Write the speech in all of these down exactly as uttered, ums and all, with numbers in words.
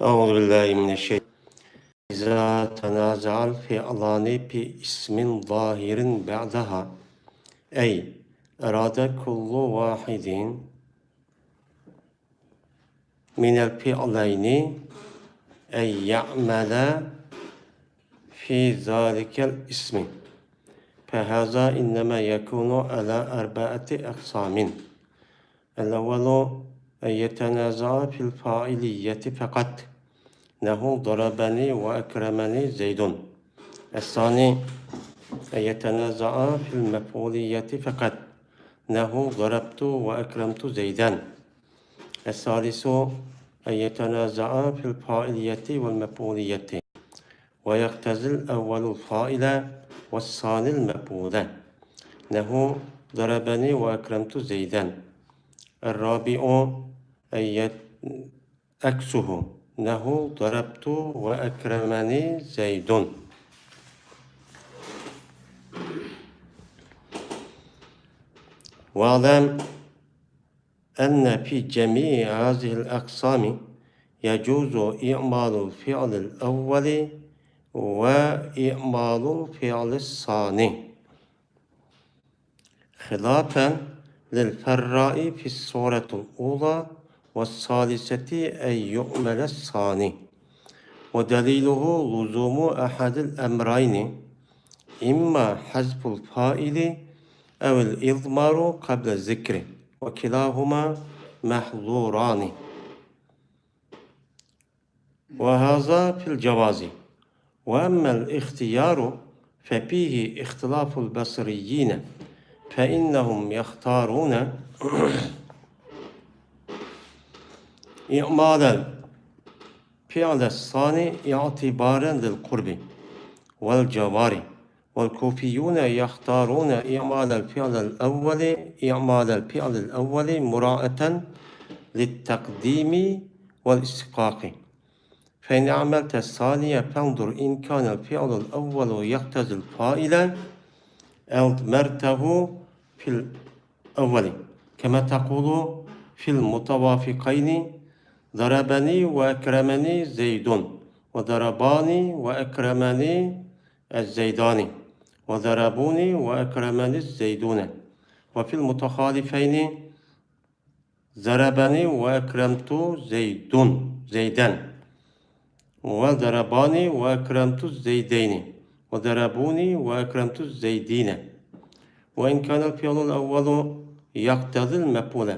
أعوذ بالله من الشيطان. إذا تنازع الفعلان في اسم ظاهر بعدها، أي أراد كل واحد من الفعلين أن يعمل في ذلك الاسم، فهذا إنما يكون على أربعة أقسام. الأول أن يتنازع في الفاعلية فقط، نحو ضربني وأكرمني زيد. الثاني أن يتنازع في المفعولية فقط، نحو ضربت وأكرمت زيدا. الثالث أن يتنازع في الفاعلية والمفعولية، ويختزل الأول الفاعل والثاني المفعول، نحو ضربني وأكرمت زيدا. الرابع أن يت-، عكسه، نحو ضربت وأكرمني زيد. واعلم أن في جميع هذه الأقسام يجوز إعمال الفعل الأول وإعمال الفعل الثاني، خلافا للفراء في الصورة الأولى والثالثة أن يعمل الثاني. ودليله لزوم أحد الأمرين، إما حذف الفاعل أو الإضمار قبل الذكر، وكلاهما محظوران. وهذا في الجواز. وأما الاختيار ففيه اختلاف البصريين، فإنهم يختارون إعمال الفعل الثاني اعتبارا للقرب والجوار، والكوفيون يختارون إعمال الفعل الأول، إعمال الفعل الأول مراعاة للتقديم والاستحقاق. فإن أعملت الثاني فانظر إن كان الفعل الأول يقتضي الفاعل أضمرته في الأول، كما تقول في المتوافقين: ضربني وأكرمني زيد، وضرباني وأكرمني الزيدان، وضربوني وأكرمني الزيدون. وفي المتخالفين: ضربني وأكرمت زيد، زيدا، وضرباني وأكرمت الزيدين، وضربوني وأكرمت الزيدين. وإن كان الفعل الأول يقتضي المفعول،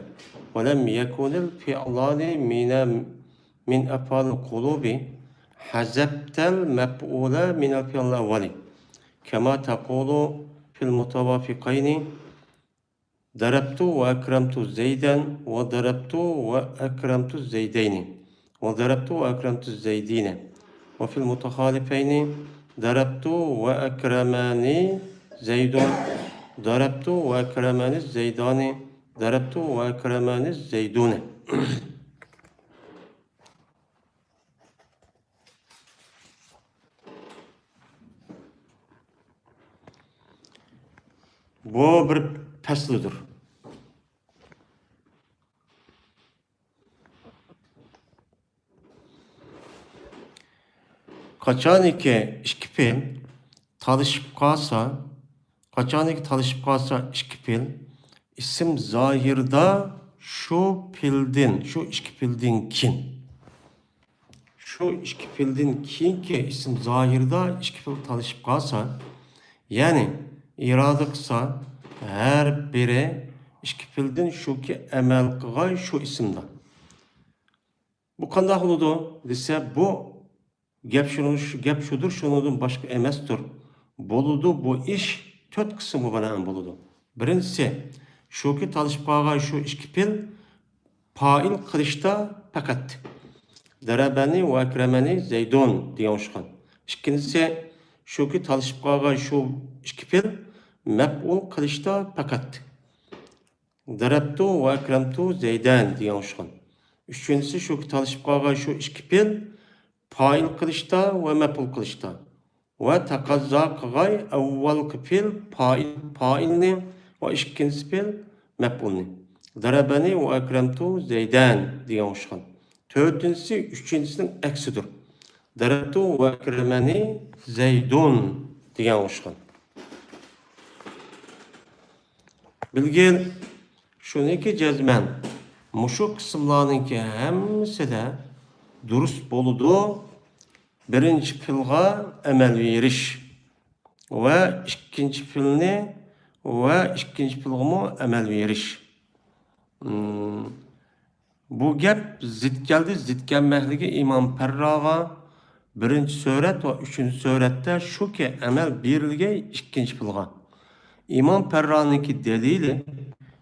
ولم يكن الفعلان من، من أفعال القلوب، حذفت المفعول من الفعل الأول، كما تقول في المتوافقين: ضربت وأكرمت زيدا، وضربت وأكرمت الزيدين، وضربت وأكرمت الزيدين. وفي المتخالفين: ضربت وأكرمني زيد، ضربت وأكرمني الزيدان، ضربت وأكرمني الزيدون. بۇ بىر پەسلىدۇر. قاچانكى ئىككى پېئىل تالىشىپ قالسا، قاچانكى تالىشىپ قالسا ئىككى پېئىل، ئىسىم زاھىردا شۇ پېئىلدىن، شۇ ئىككى پېئىلدىن كېيىن، شۇ ئىككى پېئىلدىن كېيىنكى ئىسىم زاھىردا ئىككى پېئىل تالىشىپ قالسا، يەنى ئىرادە قىلسا، ھەر بىرى ئىككى پېئىلدىن شۇكى ئەمەل قىلغاي شۇ ئىسىمدا. بۇ قانداق بولىدۇ دېسە، بۇ گەپ شۇنىڭ، گەپ شۇدۇر، شۇنىڭدىن باشقا ئەمەستۇر. بولىدۇ، بۇ ئىش تۆت قىسىمغا بىنائەن بولىدۇ. بىرىنچىسى، شۇكى تالىشىپ قالغان شۇ ئىككى پېئىل پائىل قىلىشتا پەقەت دەرەبەنى ۋە ئەكرەمەنى زەيدۇن دېگەن ئوخشىغان. ئىككىنچىسى، شۇكى تالىشىپ قالغان شۇ ئىككى پېئىل مەپئۇل قىلىشتا پەقەت دەرەبتۇ ۋە ئەكرەمتۇ زەيدەن دېگەن ئوخشىغان. ئۈچىنچىسى، شۇكى تالىشىپ قالغان شۇ ئىككى پېئىل پائىل قىلىشتا ۋە مەپئۇل قىلىشتا ۋە تەقەززا قىلغاي ئەۋۋالقى پېئىل پائىل، پائىلنى ۋە ئىككىنچىسى پېئىل مەپئۇلنى. دەرەبەنى ۋە ئەكرەمتۇ زەيدەن دېگەن ئوخشىغان. تۆتىنچىسى ئۈچىنچىسىنىڭ ئەكسىدۇر. دەرەبتۇ ۋە ئەكرەمەنى زەيدۇن دېگەن ئوخشىغان. بىلگىل، شۇنىكى جەزمەن مۇشۇ قىسىملارنىڭكى ھەممىسىدە دۇرۇس بولىدۇ. بىرىنچى پېئىلغا ئەمەل بېرىش ۋە ئىككىنچى پېئىلنى ۋە ئىككىنچى پېئىلغىمۇ ئەمەل بېرىش. مم، بۇ گەپ زىت كەلدى، زىت كەلمەكلىكى ئىمام پەرراغا بىرىنچى سۈرەت ۋە ئۈچىنچى سۈرەتتە شۇكى ئەمەل بېرىلگەي ئىككىنچى پېئىلغا. ئىمام پەررانىڭكى دەلىلى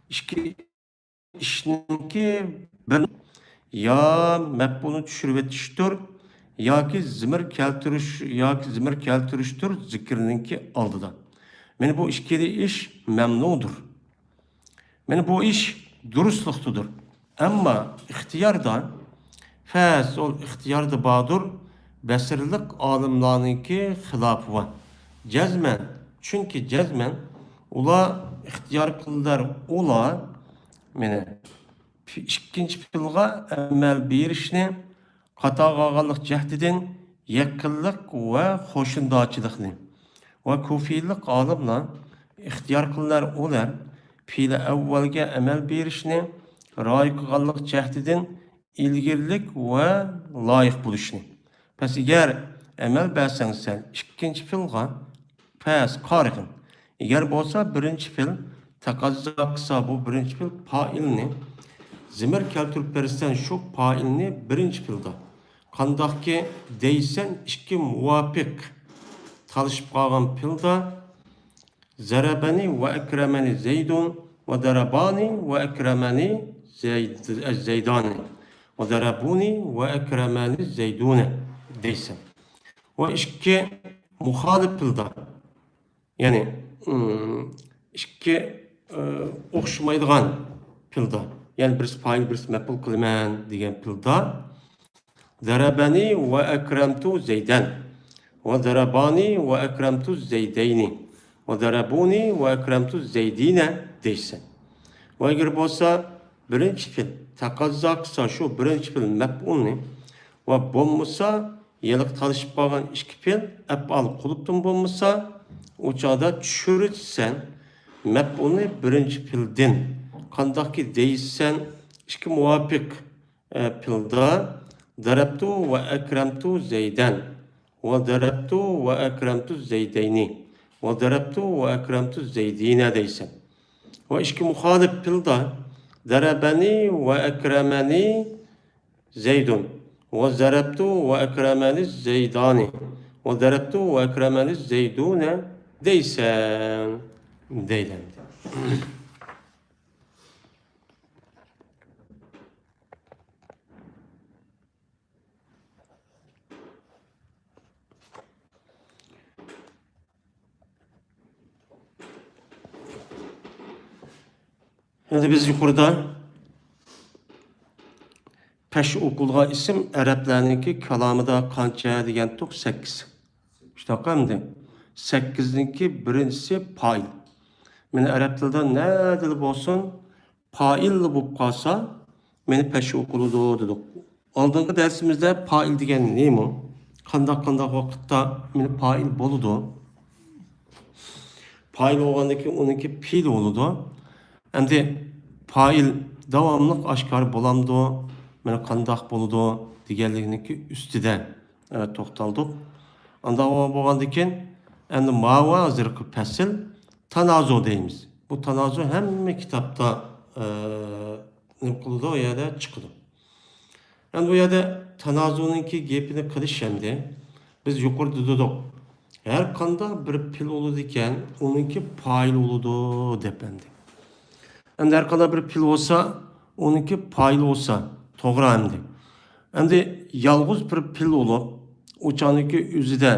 ئىككى ئىشنىڭكى بىر يا مەپئۇلنى چۈشۈرۈۋېتىشتۇر، ياكى زىمىر كەلتۈرۈش، ياكى زىمىر كەلتۈرۈشتۇر زىكىرنىڭكى ئالدىدا. مانا بۇ ئىككىلى ئىش مەمنۇدۇر. مانا بۇ ئىش دۇرۇسلۇقتىدۇر. ئەمما ئىختىياردا، پەس ئول ئىختىياردا باردۇر، بەسرىلىق ئالىملارنىڭكى خىلاپى بار. جەزمەن، چۈنكى جەزمەن ئۇلار ئىختىيار قىلدىلار، ئۇلار مانا ئىككىنچى پېئىلغا ئەمەل بېرىشنى قاتارغا ئالغانلىق جەھىتىدىن يېقىنلىق ۋە قوشنىدارچىلىقنى ۋە كۇفىيلىق ئالىملار ئىختىيار قىلىدۇ، ئۇلار پېئىلى ئەۋۋەلگە ئەمەل بېرىشنى رايى قىلغانلىق جەھىتىدىن ئىلگىرىلىك ۋە لايىق بولۇشنى. پەس ئەگەر ئەمەل بەرسەڭ سەن ئىككىنچى پېئىلغا، پەس قارىغىن. ئەگەر بولسا بىرىنچى پېئىل تەقەززا قىلسا، بۇ بىرىنچى پېئىل پائىلنى زىمىر كەلتۈرۈپ بەرسەن، شۇ پائىلنى بىرىنچى پېئىلدا. قانداقكى دەيسەن، ئىككى مۇۋاپىق تالىشىپ قالغان پېئىلدا زەرەبەنى ۋە ئەكرەمەنى زەيدۇن ۋە دەرەبانى ۋە ئەكرەمەنى زەيد-، زەيدانى ۋە دەرەبۇنى ۋە ئەكرەمەنى زەيدۇنە دەيسەن. ۋە ئىككى مۇخالىپ پېئىلدا، يەنى، ئىم، ئىككى، ئى، ئوخشىمايدىغان پېئىلدا، يەنى بىرسى پائىل، بىرسى مەپئۇل قىلىمەن دېگەن پېئىلدا، دەرەبەنى ۋە ئەكرەمتۇ زەيدەن ۋە دەرەبانى ۋە ئەكرەمتۇ زەيدەينى ۋە دەرەبۇنى ۋە ئەكرەمتۇ زەيدىنە دەيسەن. ۋە ئەگەر بولسا بىرىنچى پېئىل تەقەززا قىلسا، شۇ بىرىنچى پېئىل مەپئۇلنى ۋە بولمىسا ھېلىقى تالىشىپ قالغان ئىككى پېئىل ئەپئال قۇلۇپتىن بولمىسا، ئۇ چاغدا چۈشۈرىسەن مەپئۇلنى بىرىنچى پېئىلدىن. قانداقكى دەيسەن، ئىككى مۇۋاپىق، ئە، پېئىلدا دەرەبتۇ ۋە ئەكرەمتۇ زەيدەن ۋە دەرەبتۇ ۋە ئەكرەمتۇ زەيدەينى ۋە دەرەبتۇ ۋە ئەكرەمتۇ زەيدىنە دەيسەن. ۋە ئىككى مۇخالىپ پېئىلدا دەرەبەنى ۋە ئەكرەمەنى زەيدۇن ۋە زەرەبتۇ ۋە ئەكرەمەنى زەيدانى ۋە زەرەبتۇ ۋە ئەكرەمەنى زەيدۇنە دەيسەن، دەيدۇ. ئەمدى بىز يۇقىرىدا پەش ئوقۇلغان ئىسىم ئەرەبلەرنىڭكى كالامىدا قانچە دېگەنتۇق؟ سەككىز. شۇنداققۇ ئەمدى؟ سەككىزنىڭكى بىرىنچىسى پائىل. مانا ئەرەب تىلىدا نەدىلا بولسۇن، پائىل بولۇپ قالسا، مانا پەش ئوقۇلىدۇ دېدۇق. ئالدىنقى دەرسىمىزدە پائىل دېگەن نېمە؟ قانداق، قانداق ۋاقىتتا مانا پائىل بولىدۇ؟ پائىل بولغاندىن كېيىن ئۇنىڭكى پېئىلى بولىدۇ. ئەمدى پائىل داۋاملىق ئاشكارا بولامدۇ؟ مانا قانداق بولىدۇ دېگەنلىكنىڭكى ئۈستىدە، ئە، توختالدۇق. ئانداق بولغاندىن كېيىن ئەمدى ماۋۇ ھازىرقى پەسىل تانازۇ دەيمىز. بۇ تانازۇ ھەممە كىتابتا، ئە، نېمە قىلىدۇ، ئۇ يەردە چىقىدۇ. ئەمدى بۇ يەردە تانازۇنىڭكى گېپىنى قىلىش ئەمدى. بىز يۇقىرىدا دېدۇق، ھەر قانداق بىر پېئىل بولىدىكەن، ئۇنىڭكى پائىلى بولىدۇ دەپ ئەمدى. ئەمدى ھەر قانداق بىر پېئىل بولسا، ئۇنىڭكى پائىلى بولسا، توغرا ئەمدى. ئەمدى يالغۇز بىر پېئىل بولۇپ، ئۇ چاغنىڭكى ئۆزىدە،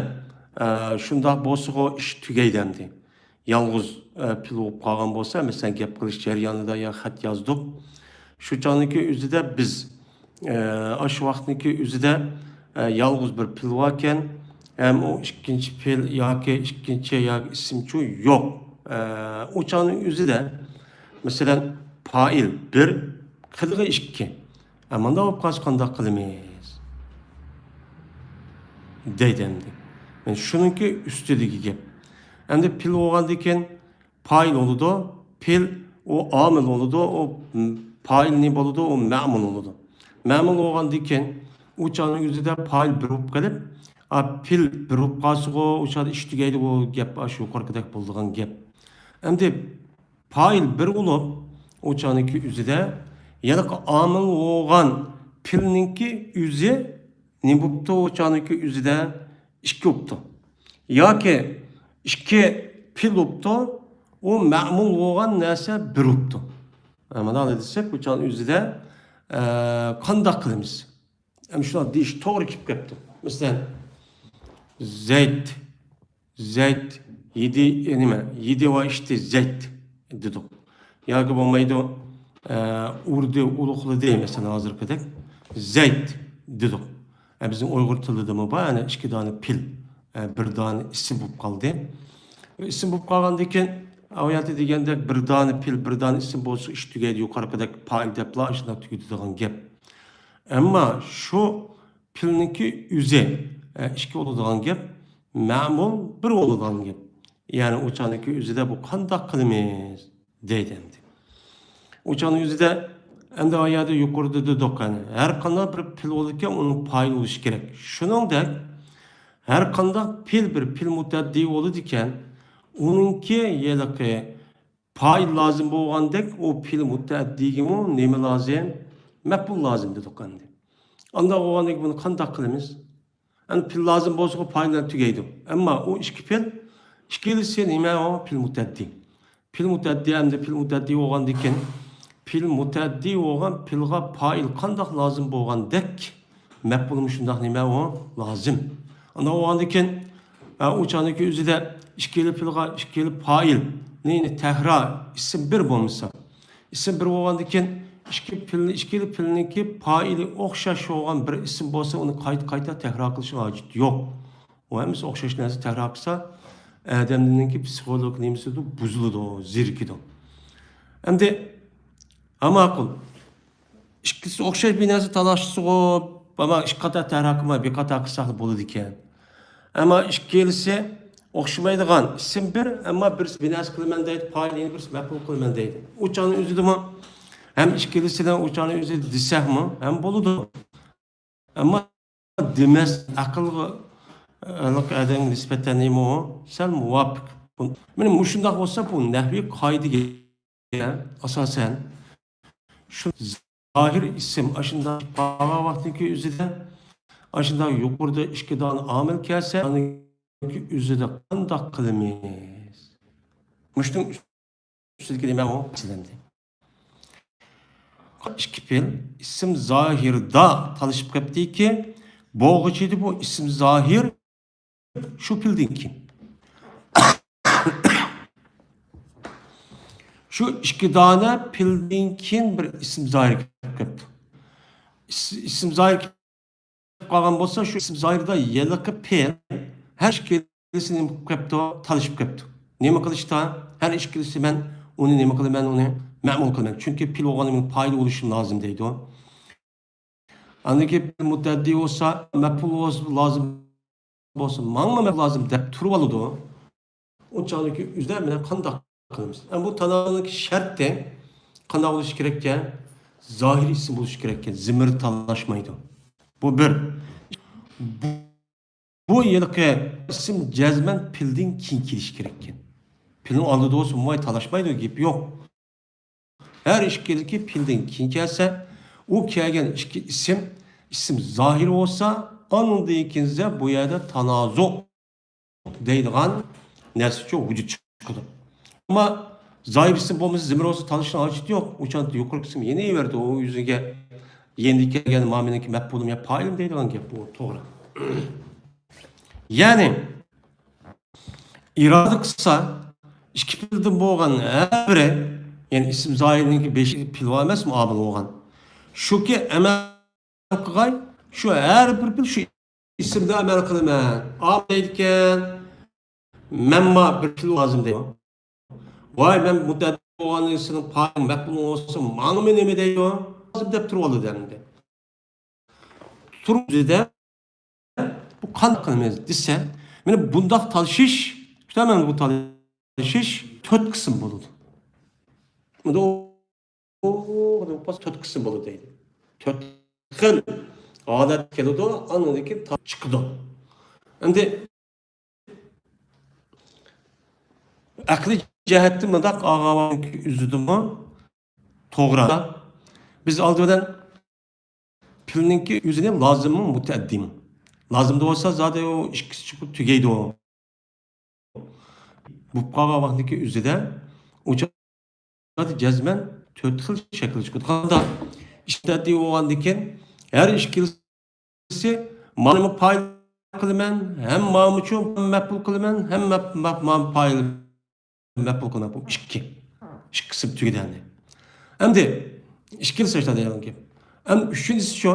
ئە، شۇنداق بولسىغۇ ئىش تۈگەيدۇ ئەمدى. يالغۇز، ئە، پېئىل بولۇپ قالغان بولسا، مەسىلەن، گەپ قىلىش جەريانىدا يا خەت يازدۇق. شۇ چاغنىڭكى ئۆزىدە بىز، ئە، ئاشۇ ۋاقىتنىڭكى ئۆزىدە، ئە، يالغۇز بىر پېئىل باركەن، ھەم ئۇ ئىككىنچى پېئىل ياكى ئىككىنچى ياكى ئىسىمچۇ يوق. ئە، ئۇ چاغنىڭ ئۆزىدە، مەسىلەن، پائىل بىر، قىلغۇ ئىككى. ئە، مانداق بولۇپ قالسا قانداق قىلىمىز؟ دەيدۇ ئەمدى. مانا شۇنىڭكى ئۈستىدىكى گەپ. ئەمدى پېئىل بولغاندىن كېيىن پائىل بولىدۇ. پېئىل ئۇ ئامىل بولىدۇ. ئۇ، م، پائىل نېمە بولىدۇ؟ ئۇ مەمۇل بولىدۇ. مەمۇل بولغاندىن كېيىن ئۇ چاغنىڭ ئۆزىدە پائىل بىر بولۇپ قېلىپ، ئا، پېئىل بىر بولۇپ قالسىغۇ، ئۇ چاغدا ئىش تۈگەيدىغۇ گەپ، ئاشۇ يۇقىرىقىدەك بولىدىغان گەپ. ئەمدى پائىل بىر بولۇپ، ئۇ چاغنىڭكى ئۆزىدە ھېلىقى ئامىل بولغان پېئىلنىڭكى ئۆزى نېمە بوپتۇ؟ ئۇ چاغنىڭكى ئۆزىدە ئىككى بوپتۇ. ياكى ئىككى پېئىل بوپتۇ، ئۇ مەمۇل بولغان نەرسە بىر بوپتۇ. ئە، مانا دېسەك، ئۇ چاغنىڭ ئۆزىدە، ئە، قانداق قىلىمىز؟ ئەمدى شۇنداق دېيىش توغرا كېلىپ كەپتۇ. مەسىلەن، زەيت، زەيت يېدى، ئە، نېمە، يېدى ۋە ئىچتى زەيت دېدۇق. ياكى بولمايدۇ، ئە، ئۇردى، ئۇلۇغلىدى، مەسىلەن، ھازىرقىدەك زەيت دېدۇق. ئە، بىزنىڭ ئۇيغۇر تىلىدىمۇ بار، ئەنە ئىككى دانە پېئىل، ئە، بىر دانە ئىسىم بولۇپ قالدى. ئىسىم بولۇپ قالغاندىن كېيىن، ئۇ يەردە دېگەندەك بىر دانە پېئىل، بىر دانە ئىسىم بولسا ئىش تۈگەيدۇ، يۇقىرىقىدەك پائىل دەپلا ئاشۇنداق تۈگىتىدىغان گەپ. ئەمما شۇ پېئىلنىڭكى ئۆزى، ئە، ئىككى بولىدىغان گەپ، مەمۇل بىر بولىدىغان گەپ. يەنى ئۇ چاغنىڭكى ئۆزىدە بۇ قانداق قىلىمىز؟ دەيدۇ ئەمدى. ئۇ چاغنىڭ ئۆزىدە ئەمدى ئايەردە يۇقىرىدا دېدۇق، قېنى، ھەر قانداق بىر پېئىل بولىدىكەن، ئۇنىڭ پائىلى بولۇشى كېرەك. شۇنىڭدەك ھەر قانداق پېئىل بىر پېئىل مۇتەئەددى بولىدىكەن، ئۇنىڭكى ھېلىقى پائىل لازىم بولغاندەك، ئۇ پېئىل مۇتەئەددىگىمۇ نېمە لازىم؟ مەپئۇل لازىم دېدۇق ئەمدى. ئانداق بولغاندىكىن بۇنى قانداق قىلىمىز؟ ئەمدى پېئىل لازىم بولسىغۇ پائىل بىلەن تۈگەيدۇ. ئەمما ئۇ ئىككى پېئىل، ئىككىلىسى نېمە ئۇ؟ پېئىل مۇتەئەددى. پېئىل مۇتەئەددى ئەمدى پېئىل مۇتەئەددى بولغاندىكىن، پېئىل مۇتەئەددى بولغان پېئىلغا پائىل قانداق لازىم بولغاندەك، مەپئۇلمۇ شۇنداق نېمە ئۇ؟ لازىم. ئانداق بولغاندىكىن، ئە، ئۇ چاغنىڭكى ئۆزىدە ئىككىلا پېئىلغا ئىككىلا پائىلنى تەكرار ئىسىم بىر بولمىسا، ئىسىم بىر بولغاندىكىن، ئىككى پېئىلنى، ئىككىلا پېئىلنىڭكى پائىلى ئوخشاش بولغان بىر ئىسىم بولسا، ئۇنى قايتا-قايتا تەكرار قىلىشنىڭ ھاجىتى يوق. ئۇ ھەممىسى ئوخشاش نەرسە تەكرار قىلسا، ئادەمنىڭكى پسىخولوگ نېمىسىدۇ، بۇزۇلىدۇ، زېرىكىدۇ. ئەمدى، ھە، ماقۇل. ئىككىلىسى ئوخشاش بىر نەرسە تالاشسىغۇ، ئەمما ئىككى قاتار تەكرار قىلماي، بىر قاتار قىلساقلا بولىدىكەن. ئەمما ئىككىلىسى ئوخشىمايدىغان، ئىسىم بىر، ئەمما بىرسى بىر نەرسە قىلىمەن دەيدۇ، پائىل يەنە بىرسى مەپئۇل قىلىمەن دەيدۇ. ئۇ چاغنىڭ ئۆزىدىمۇ ھەم ئىككىلىسىنى ئۇ چاغنىڭ ئۆزىدە دېسەكمۇ ھەم بولىدۇ. ئەمما دېمەس، ئەقىلگە، ئەقىللىق ئادەمگە نىسبەتەن نېمە ئۇ؟ سەل مۇۋاپىق. مانا مۇشۇنداق بولسا، بۇ نەھۋىي قائىدىگە ئاساسەن، شۇ زاھىر ئىسىم ئاشۇنداق قالغان ۋاقىتنىڭكى ئۆزىدە، ئاشۇنداق يۇقىرىدا ئىككى دانە ئامىل كەلسە، ئۆزىدە قانداق قىلىمىز؟ مۇشۇنىڭ ئۈستىدىكى نېمە ئۇ؟ ئىككى پېئىل ئىسىم زاھىردا تالىشىپ قېپتىكى، بولغۇچىدى بۇ ئىسىم زاھىر شۇ پېئىلدىن كېيىن. شۇ ئىككى دانە پېئىلدىن كېيىن بىر ئىسىم زاھىر كېلىپ قېپتۇ. ئىس-، ئىسىم زاھىر قالغان بولسا، شۇ ئىسىم زاھىردا ھېلىقى پېئىل ھەر ئىككىلىسى نېمە قىلىپ كەپتۇ؟ تالىشىپ كەپتۇ. نېمە قىلىشتا؟ ھەر ئىككىلىسى مەن ئۇنى نېمە قىلىمەن؟ ئۇنى مەمۇل قىلىمەن. چۈنكى پېئىل بولغاندىن كېيىن پائىل بولۇشۇم لازىم دەيدۇ. ئاندىن كېيىن پېئىل مۇتەئەددى بولسا، مەپئۇل بولسا، لازىم بولسا، ماڭىمۇ لازىم دەپ تۇرۇۋالىدۇ. ئۇ چاغدىكى ئۆزىدە مانا قانداق قىلىمىز؟ ئەمما بۇ تانازۇنىڭكى شەرتى قانداق بولۇشى كېرەككەن؟ زاھىر ئىسىم بولۇشى كېرەككەن، زىمىر تالاشمايدۇ. بۇ بىر. بۇ، بۇ ھېلىقى ئىسىم جەزمەن پېئىلدىن كېيىن كېلىشى كېرەككەن. پېئىلنىڭ ئالدىدا بولسا، موماي تالاشمايدۇ، گېپى يوق. ھەر ئىككىلىكى پېئىلدىن كېيىن كەلسە، ئۇ كەلگەن ئىككى ئىسىم، ئىسىم زاھىر بولسا، ئاندىن كېيىن بۇ يەردە تانازۇ دەيدىغان نەرسىچۇ ۋۇجۇد چىقىدۇ. ئەمما زاھىر ئىسىم بولمىسا، زىمىر بولسا تالىشىشنىڭ ھاجىتى يوق. ئۇ چاغدا يۇقىرىقى ئىسىم يەنە ئېۋەردى، ئۇ يۈزىگە يەنە كەلگەن مامىنىڭكى مەپئۇلۇم يا پائىلىم دەيدىغان گەپ بۇ، توغرا. يەنى، ئىرادە قىلسا، ئىككى پېئىلدىن بولغان ھەر بىرى، يەنى ئىسىم زاھىرنىڭكى بېشى پېئىل بار ئەمەسمۇ، ئامىل بولغان. شۇكى ئەمەل قىلغاي، شۇ ھەر بىر پېئىل شۇ ئىسىمدا ئەمەل قىلىمەن. ئامىل دەيدىكەن، مەنما بىر پېئىل لازىم دەيدۇ. ۋاي، مەن مۇتەئەددى بولغاندىن سېنىڭ پائىلىڭ مەپئۇلۇڭ بولسا، ماڭىمۇ نېمە دەيدۇ؟ لازىم دەپ تۇرۇۋالىدۇ ئەمدى. تۇرۇپ يۈزىدە بۇ قانداق قىلىمىز دېسە، مانا بۇنداق تالىشىش، مانا بۇ تالىشىش تۆت قىسىم بولىدۇ. بۇندا ئۇ، ئۇ، تۆت قىسىم بولىدۇ دەيدۇ. تۆت خىل ھالەت كېلىدۇ، ئاندىن كېيىن تا-، چىقىدۇ. ئەمدى ئەقلىي جەھەتتىن مۇنداق ئاغا ئۈزىدىمۇ؟ توغرا. بىز ئالدى بىلەن پېئىلنىڭكى ئۆزىنى لازىممۇ، مۇتەئەددىمۇ؟ لازىمدا بولسا زادى ئۇ ئىككىسى چىقىپ تۈگەيدۇ. بولۇپ قالغان ۋاقىتنىڭكى ئۆزىدە ئۇ چاغدا جەزمەن تۆت خىل شەكىل چىقىدۇ. قانداق؟ ئىشتەددى بولغاندىن كېيىن ھەر ئىككىلىسى مانىمۇ پائىل قىلىمەن، ھەم مامۇچۇ مەپئۇل قىلىمەن، ھەم مەپ-، مەپ-، مام پائىل مەپئۇل قىلىمەن. بۇ ئىككى. ئىككىسى تۈگىدى ئەمدى. ئەمدى ئىككىنچى سەجدە دەيدىكەن. ئەمدى ئۈچىنچىسىچۇ؟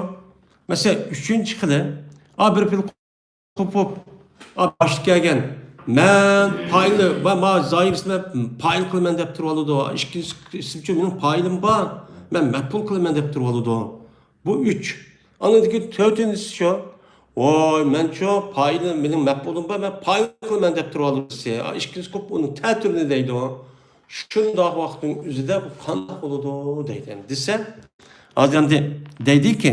مەسىلەن، ئۈچىنچى خىلى، ئا، بىر پېئىل قوپۇپ، ئا، باشتا كەلگەن، مەن پائىل ۋە ما زاھىر ئىسمى پائىل قىلىمەن دەپ تۇرۇۋالىدۇ. ئىككىنچى ئىسىمچۇ، مېنىڭ پائىلىم بار، مەن مەپئۇل قىلىمەن دەپ تۇرۇۋالىدۇ. بۇ ئۈچ. ئاندىن كېيىن تۆتىنچىسىچۇ؟ ۋاي، مەنچۇ پائىلىم، مېنىڭ مەپئۇلۇم بار، مەن پائىل قىلىمەن دەپ تۇرۇۋالىدۇ. ئا، ئىككىنچى قوپۇپ ئۇنىڭ تەتۈرىنى دەيدۇ. شۇنداق ۋاقىتنىڭ ئۆزىدە بۇ قانداق بولىدۇ دەيدۇ. دېسە، ھازىر ئەمدى دەيدىكى،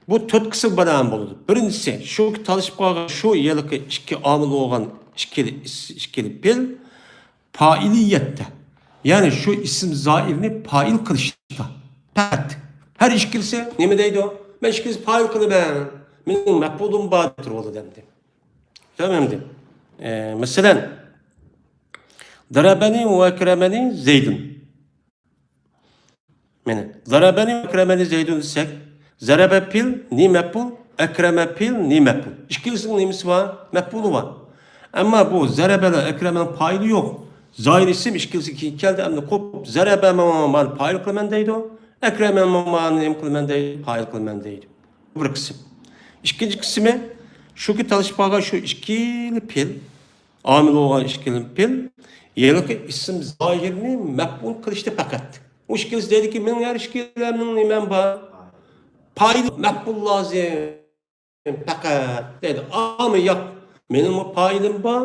بۇ تۆت قىسىم بىلەن بولىدۇ. بىرىنچىسى، شۇ تالىشىپ قالغان شۇ ھېلىقى ئىككى ئامىل بولغان ئىككىلى ئىس-، ئىككىلى پېئىل پائىلىيەتتە. يەنى شۇ ئىسىم زاھىرنى پائىل قىلىشتا. پەقەت. ھەر ئىككىلىسى نېمە دەيدۇ؟ مەن ئىككىلىسى پائىل قىلىمەن. مېنىڭ مەپئۇلۇم بار دەپ تۇرۇۋالىدۇ ئەمدى. تامام ئەمدى. ئە، مەسىلەن، ضربني وأكرمني زيد. مانا، ضربني وأكرمني زيد دېسەك، ضرب پېئىل، نى مەپئۇل، أكرم پېئىل، نى مەپئۇل. ئىككىلىسىنىڭ نېمىسى بار؟ مەپئۇلى بار. ئەمما بۇ ضرب بىلەن أكرمنىڭ پائىلى يوق. زاھىر ئىسىم ئىككىلىسى كېيىن كەلدى، ئەمدى قوپۇپ، ضرب مانا مانا پائىل قىلىمەن دەيدۇ، أكرم مانا مانا نېمە قىلىمەن دەيدۇ، پائىل قىلىمەن دەيدۇ. بۇ بىر قىسىم. ئىككىنچى قىسمى، شۇكى تالىشىپ قالغان شۇ ئىككىلا پېئىل، ئامىل بولغان ئىككىلا پېئىل، ھېلىقى ئىسىم زاھىرنى مەپئۇل قىلىشتا پەقەت. ئۇ ئىككىلىسى دەيدىكى، مېنىڭ ھەر ئىككىلەمنىڭ نېمەم بار؟ پائىل، مەپئۇل لازىم پەقەت دەيدۇ. ئەمما ياق، مېنىڭمۇ پائىلىم بار،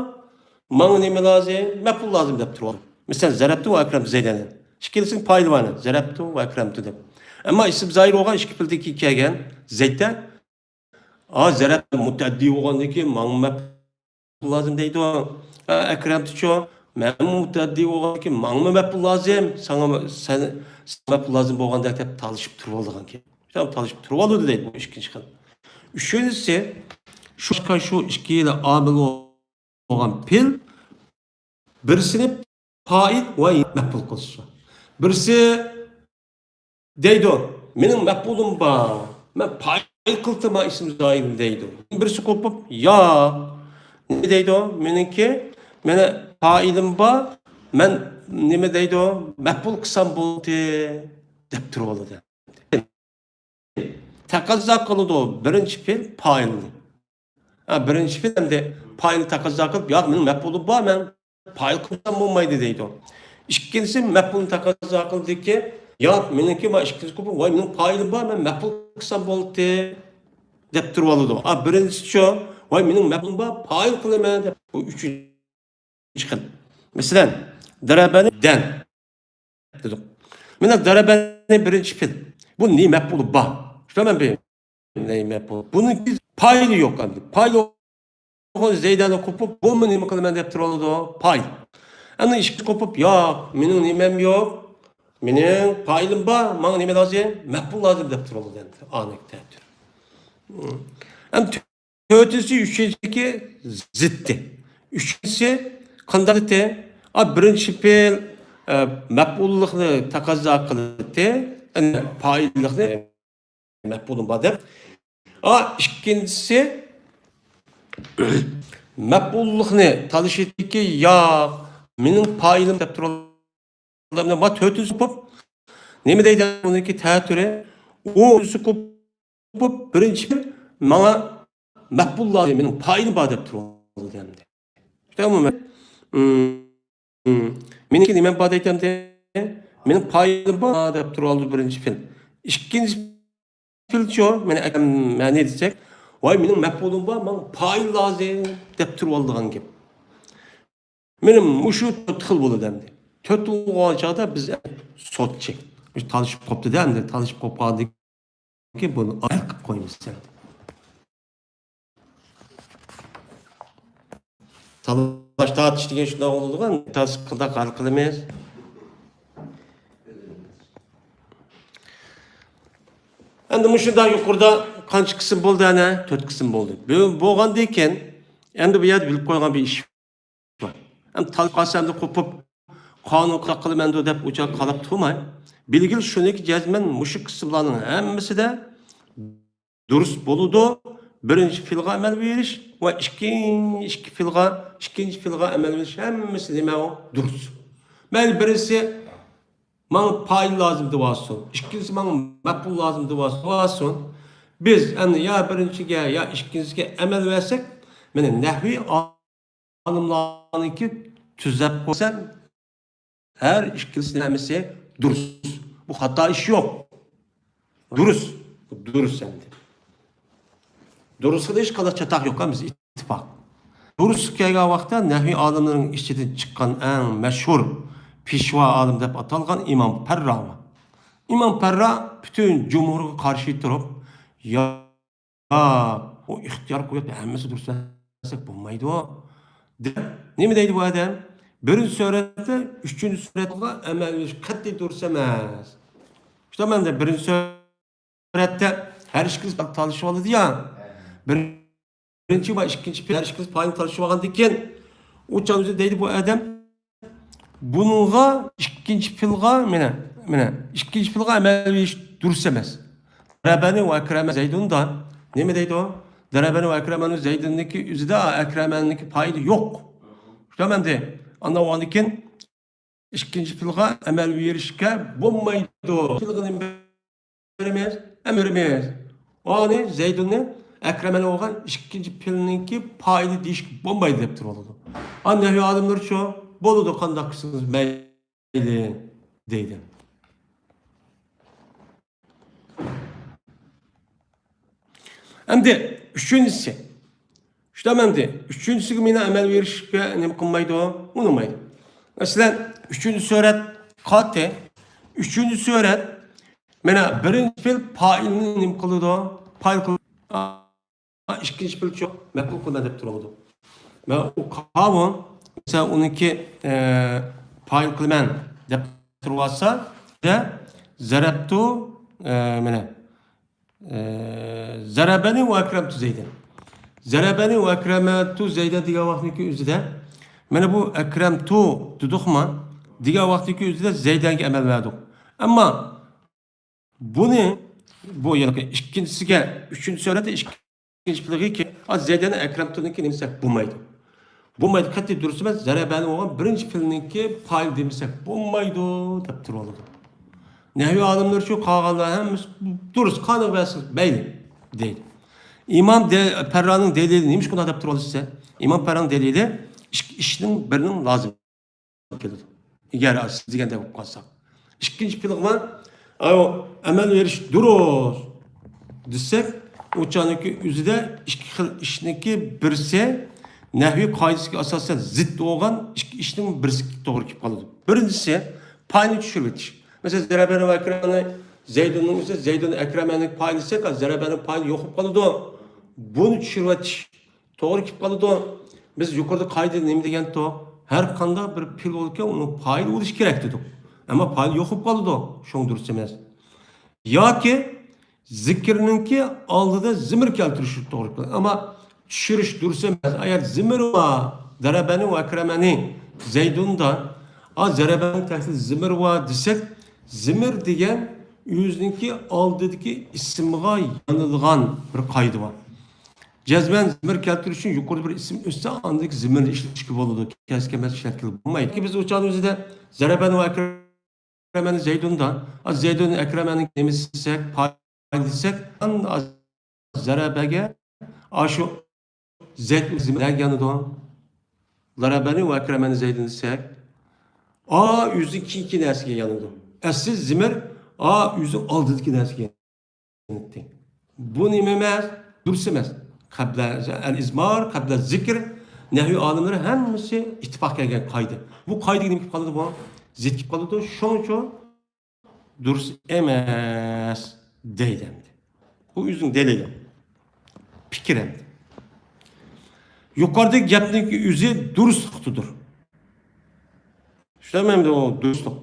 ماڭا نېمە لازىم؟ مەپئۇل لازىم دەپ تۇرۇۋالىدۇ. مەسىلەن، ضربت وأكرمت زيدا. ئىككىلىسىنىڭ پائىلى بار، ضربت وأكرمت دەپ. ئەمما ئىسىم زاھىر بولغان ئىككى پېئىلدىن كېيىن كەلگەن زەيدتە، ئا، ضربت مۇتەئەددى بولغاندىن كېيىن ماڭا مەپئۇل لازىم دەيدۇ. ئە، ئەكرەمتىچۇ، مەنمۇ مۇتەئەددى بولغاندىكىن ماڭىمۇ مەپئۇل لازىم، ساڭا، سەن، ساڭا مەپئۇل لازىم بولغاندەك دەپ تالىشىپ تۇرۇۋالىدىغانكەن. تالىشىپ تۇرۇۋالىدۇ دەيدۇ، بۇ ئىككىنچى خىل. ئۈچىنچىسى، شۇ، شۇ ئىككىلا ئامىل بولغان پېئىل بىرسىنى پائىل ۋە مەپئۇل قىلسا. بىرسى دەيدۇ، مېنىڭ مەپئۇلۇم بار، مەن پائىل قىلتىما ئىسىم زاھىرنى دەيدۇ. بىرسى قوپۇپ، ياق، نېمە دەيدۇ؟ مېنىڭكى، مېنى پائىلىم بار، مەن نېمە دەيدۇ؟ مەپئۇل قىلسام بولدى دەپ تۇرۇۋالىدۇ. تەقەززا قىلىدۇ بىرىنچى پېئىل پائىلنى. ھە، بىرىنچى پېئىل ئەمدى پائىلنى تەقەززا قىلىپ، ياق، مېنىڭ مەپئۇلۇم بار، مەن پائىل قىلسام بولمايدۇ دەيدۇ. ئىككىنچىسى مەپئۇلنى تەقەززا قىلدىكى، ياق، مېنىڭكى ما ئىككىنچى قوپۇپ، ۋاي، مېنىڭ پائىلىم بار، مەن مەپئۇل قىلسام بولدى دەپ تۇرۇۋالىدۇ. ئا، بىرىنچىسىچۇ، ۋاي، مېنىڭ مەپئۇلۇم بار، پائىل قىلىمەن دەپ، بۇ ئۈچىنچى خىل. مەسىلەن، دەرەبەنى دەن دېدۇق. مانا دەرەبەنى بىرىنچى پېئىل. بۇ نى مەپئۇلى بار. شۇنداقمۇ بىر نى مەپئۇل. بۇنىڭكى پائىلى يوق ئەمدى. پائىلى يوق زەيدەنى قوپۇپ، بۇمۇ نېمە قىلىمەن دەپ تۇرۇۋالىدۇ؟ پائىل. ئەمدى ئىككى قوپۇپ، ياق، مېنىڭ نېمەم يوق. مېنىڭ پائىلىم بار، ماڭا نېمە لازىم؟ مەپئۇل لازىم دەپ تۇرۇۋالىدۇ ئەمدى. ئانىڭ تەتۈر. ئەمدى تۆتىنچى، ئۈچىنچىكى زىتى. ئۈچىنچىسى قانداق ئىدى؟ ئا، بىرىنچى پېئىل، ئە، مەپئۇللۇقنى تەقەززا قىلىدۇ، ئەمدى پائىللىقنى مەپئۇلۇم بار دەپ. ئا، ئىككىنچىسى مەپئۇللۇقنى تالىشىدىكى، ياق، مېنىڭ پائىلىم دەپ تۇرۇۋالىدۇ. ئادەملەر ما تۆتىنچى قوپۇپ نېمە دەيدۇ؟ ئۇنىڭكى تەتۈرى. ئۇ ئۆزى قوپۇپ بىرىنچى ماڭا مەپئۇل لازىم، مېنىڭ پائىلىم بار دەپ تۇرۇۋالىدۇ ئەمدى. شۇنداقمۇ؟ مېنىڭكى نېمەم بار دەيتتى ئەمدى؟ مېنىڭ پائىلىم بار دەپ تۇرۇۋالىدۇ بىرىنچى پېئىل. ئىككىنچى پېئىلچۇ، مانا ئەكرەم مەنى دېسەك، ۋاي، مېنىڭ مەپئۇلۇم بار، ماڭا پائىل لازىم، دەپ تۇرۇۋالىدىغان گەپ. مېنىڭ مۇشۇ تۆت خىل بولىدۇ ئەمدى. تۆت خىل بولغان چاغدا بىز سوتچى. مۇشۇ تالىشىپ قوپتۇ-دە، ئەمدى تالىشىپ قوپقاندىن كېيىن بۇنى ھەل قىلىپ قويىمىز ئەمدى. تالاش تارتىش دېگەن شۇنداق بولىدىغۇ، تاس قىلداق ھەل قىلىمىز. ئەمدى مۇشۇنداق يۇقىرىدا قانچە قىسىم بولدى؟ ئەنە تۆت قىسىم بولدى. بۇ بولغاندىن كېيىن ئەمدى بۇ يەردە بىلىپ قويغان بىر ئىش بار. ئەمدى تالىشىپ قالسا ئەمدى قوپۇپ، قانۇن قانداق قىلىمەندۇ دەپ ئۇچا قاراپ تۇرماي، بىلگىلى شۇنىكى جەزمەن مۇشۇ قىسىملارنىڭ ھەممىسىدە دۇرۇس بولىدۇ. بىرىنچى پېئىلغا ئەمەل بېرىش ۋە ئىككىنچى، ئىككى پېئىلغا، ئىككىنچى پېئىلغا ئەمەل بېرىش ھەممىسى نېمە ئۇ؟ دۇرۇس. مەيلى بىرسى ماڭا پائىل لازىم دەۋاتسۇن، ئىككىنچىسى ماڭا مەپئۇل لازىم دەۋاتسۇن. بىز ئەمدى يا بىرىنچىگە، يا ئىككىنچىسىگە ئەمەل بەرسەك، مانا نەھۋىي ئالىملارنىڭكى تۈزەپ قويسام، ھەر ئىككىلىسىنىڭ ھەممىسى دۇرۇس. بۇ خاتا ئىش يوق. دۇرۇس. دۇرۇس ئەمدى. دۇرۇسقا ھېچقانداق چاتاق يوق، ھەممىسى ئىتتىپاق. دۇرۇسقا كەلگەن ۋاقىتتا نەھۋىي ئالىملىرىنىڭ ئىچىدىن چىققان ئەڭ مەشھۇر پېشۋا ئالىم دەپ ئاتالغان ئىمام پەررا بار. ئىمام پەررا پۈتۈن جۇمھۇرغا قارشى تۇرۇپ، يا يا، ئۇ ئىختىيار قويۇپ، ھەممىسى دۇرۇس دېسەك بولمايدۇ. دەپ، نېمە دەيدۇ بۇ ئادەم؟ بىرىنچى سۈرەتتە، ئۈچىنچى سۈرەتكە ئەمەل بېرىش قەتئىي دۇرۇس ئەمەس. شۇنداق مەنىدە، بىرىنچى سۈرەتتە ھەر ئىككىلىسى تالىشىۋالىدۇ يا. بىرىنچى ۋە ئىككىنچى پېئىل، ھەر ئىككىلىسى پائىلنى تالىشىۋالغاندىن كېيىن، ئۇ چاغدا دەيدۇ بۇ ئادەم، بۇنىڭغا ئىككىنچى پېئىلغا، مانا، مانا، ئىككىنچى پېئىلغا ئەمەل بېرىش دۇرۇس ئەمەس. زەرەبەنى ۋە ئەكرەمە زەيدۇندا نېمە دەيدۇ؟ زەرەبەنى ۋە ئەكرەمەنى زەيدۇننىڭكى ئۆزىدە ئەكرەمەنىڭكى پائىلى يوق. شۇنداق ئەمدى. ئاندىن ئۇنىڭدىن كېيىن ئىككىنچى پېئىلغا ئەمەل بېرىشكە بولمايدۇ. پېئىلغا نېمە بېرىمىز؟ ئەمەل بېرىمىز. ئۇنى زەيدۇننى ئەكرەمەنى بولغان ئىككىنچى پېئىلنىڭكى پائىلى دېيىشكە بولمايدۇ دەپ تۇرۇۋالىدۇ. ئا، نەھۋىي ئالىملىرىچۇ؟ بولىدۇ، قانداق قىلسىڭىز مەيلى. مەيلى دەيدۇ. ئەمدى ئۈچىنچىسى. شۇنداق ئەمدى ئۈچىنچىسىگە مانا ئەمەل بېرىشكە نېمە قىلمايدۇ؟ ئۇنىمايدۇ. مەسىلەن، ئۈچىنچى سۈرەت قاتى. ئۈچىنچى سۈرەت، مانا بىرىنچى پېئىل پائىلنى نېمە قىلىدۇ؟ پائىل قىلىدۇ. ئىككىنچى پېئىلچۇ مەپئۇل قىلىمەن دەپ تۇرۇۋالىدۇ. مەن ئۇ قاۋۇن، مەسىلەن، ئۇنىڭكى، ئە، پائىل قىلىمەن دەپ تۇرۇۋالسا، زەرەبتۇ، ئە، مانا، ئە، زەرەبەنى ۋە ئەكرەمتۇ زەيدەن. زەرەبەنى ۋە ئەكرەمەتۇ زەيدەن دېگەن ۋاقىتنىڭكى ئۆزىدە، مانا بۇ ئەكرەمتۇ دېدۇقما، دېگەن ۋاقىتنىڭكى ئۆزىدە زەيدەنگە ئەمەل بەردۇق. ئەمما بۇنى، بۇ يەنە ئىككىنچىسىگە، ئۈچىنچى سۈرەتتە ئىككىنچى پېئىلغىكى، زەيدەن ئەكرەمتۇنىڭكى نېمىسى بولمايدۇ. بولمايدۇ، قەتئىي دۇرۇس ئەمەس، زەرەبەنى بولغان بىرىنچى پېئىلنىڭكى پائىلى دېمىسەك بولمايدۇ، دەپ تۇرۇۋالىدۇ. نەھۋىي ئالىملىرىچۇ قالغانلار ھەممىسى دۇرۇس، قانداق بەرسىڭىز مەيلى، دەيدۇ. ئىمام دە-، پەررانىڭ دەلىلى نېمىشقا ئۇنداق دەپ تۇرۇۋالىسىز؟ ئىمام پەررانىڭ دەلىلى ئىككى ئىشنىڭ بىرىنىڭ لازىم كېلىدۇ. ئەگەر سىز دېگەندەك بولۇپ قالساق. ئىككىنچى پېئىلغا، ئاۋۇ، ئەمەل بېرىش دۇرۇس دېسەك، ئۇ چاغنىڭكى ئۆزىدە ئىككى خىل ئىشنىڭكى بىرسى نەھۋىي قائىدىسىگە ئاساسەن زىت بولغان ئىككى ئىشنىڭ بىرسى توغرا كېلىپ قالىدۇ. بىرىنچىسى، پائىلنى چۈشۈرۈۋېتىش. مەسىلەن، زەرەبەنى ۋە ئەكرەمەنى زەيدۇننىڭ ئۆزى، زەيدۇن ئەكرەمەنىڭ پائىلى دېسەك، زەرەبەنىڭ پائىلى يوق بولۇپ قالىدۇ. بۇنى چۈشۈرۈۋېتىش توغرا كېلىپ قالىدۇ. بىز يۇقىرىدا قائىدىدە نېمە دېگەنتۇق؟ ھەر قانداق بىر پېئىل بولىدىكەن، ئۇنىڭ پائىلى بولۇشى كېرەك دېدۇق. ئەمما پائىل يوق بولۇپ قالىدۇ. شۇڭا دۇرۇس ئەمەس. ياكى زىكىرنىڭكى ئالدىدا زىمىر كەلتۈرۈش توغرا كېلىدۇ. ئەمما چۈشۈرۈش دۇرۇس ئەمەس. ئەگەر زىمىر ۋە زەرەبەنى ۋە ئەكرەمەنى زەيدۇندا، ئا، زەرەبەنىڭ تەكتىدە زىمىر ۋە دېسەك، زىمىر دېگەن ئۆزىنىڭكى ئالدىدىكى ئىسىمغا يانىدىغان بىر قائىدە بار. جەزمەن زىمىر كەلتۈرۈش ئۈچۈن يۇقىرىدا بىر ئىسىم ئۆتسە، ئاندىن كېيىن زىمىرنى ئىشلىتىشكە بولىدۇ. كەسكە ئەمەس ئىشلەتكىلى بولمايدۇ. بىز ئۇ چاغدا ئۆزىدە زەرەبەنى ۋە ئەكرەمەنى زەيدۇندا، ئا، زەيدۇن ئەكرەمەنى نېمىسى دېسەك، پائىل دېسەك، ئان-، ئا، زەرەبەگە، ئاشۇ زەيد زىمىر يانىدۇ. زەرەبەنى ۋە ئەكرەمەنى زەيدۇن دېسەك، ئا، ئۆزى كېيىنكى نەرسىگە يانىدۇ. ئەسلى زىمىر، ئا، ئۆزى ئالدىدىكى نەرسىگە يانىدۇ. بۇ نېمە ئەمەس؟ دۇرۇس ئەمەس. قەبلە ئەل ئىزمار، قەبلە زىكر، نەھۋى ئالىملىرى ھەممىسى ئىتتىپاق كەلگەن قائىدە. بۇ قائىدىگە نېمە كېلىپ قالىدۇ بۇ؟ زىت كېلىپ قالىدۇ. شۇڭا ئۈچۈن دۇرۇس ئەمەس دەيدۇ ئەمدى. بۇ ئۆزىنىڭ دەلىلى. پىكىر ئەمدى. يۇقىرىدىكى گەپنىڭ ئۆزى دۇرۇس نۇقتىدۇر. چۈشىنەمدۇ ئۇ دۇرۇسلۇق؟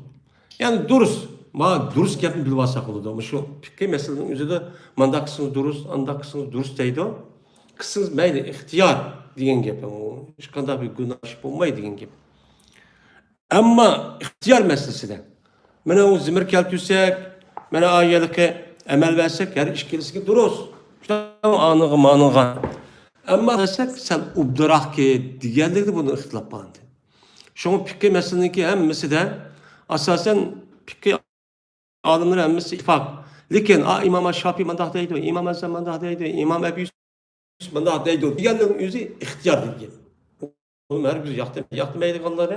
يەنى دۇرۇس. ما دۇرۇس گەپنى بىلىۋالساق بولىدۇ. مۇشۇ پىكىر مەسىلىنىڭ ئۆزىدە مانداق قىلسىڭىز دۇرۇس، ئانداق قىلسىڭىز دۇرۇس دەيدۇ. قىلسىڭىز مەيلى، ئىختىيار دېگەن گەپ. ئۇ ھېچقانداق بىر گۇناھ ئىش بولمايدۇ دېگەن گەپ. ئەمما ئىختىيار مەسىلىسىدە، مانا ئۇ زىمىر كەلتۈرسەك، مانا ئايەلىكى ئەمەل بەرسەك، ھەر ئىككىلىسىگە دۇرۇس. ئانىغا، مانىغا. ئەمما دېسەك، سەل ئوبدانراقكى دېگەنلىكتە بۇنىڭ ئىختىلاپ بار ئىدى. شۇڭا پىققى مەسىلىنىڭكى ھەممىسىدە ئاساسەن پىققى ئالىملىرى ھەممىسى ئىتتىپاق. لېكىن، ئا، ئىمام شاپىي مانداق دەيدۇ، ئىمام ئەزەم مانداق دەيدۇ، ئىمام ئەبى يۈسۈپ مانداق دەيدۇ دېگەننىڭ ئۆزى ئىختىيار دېگەن. بۇنى ھەرگىز ياقتى-، ياقتىمايدىغانلار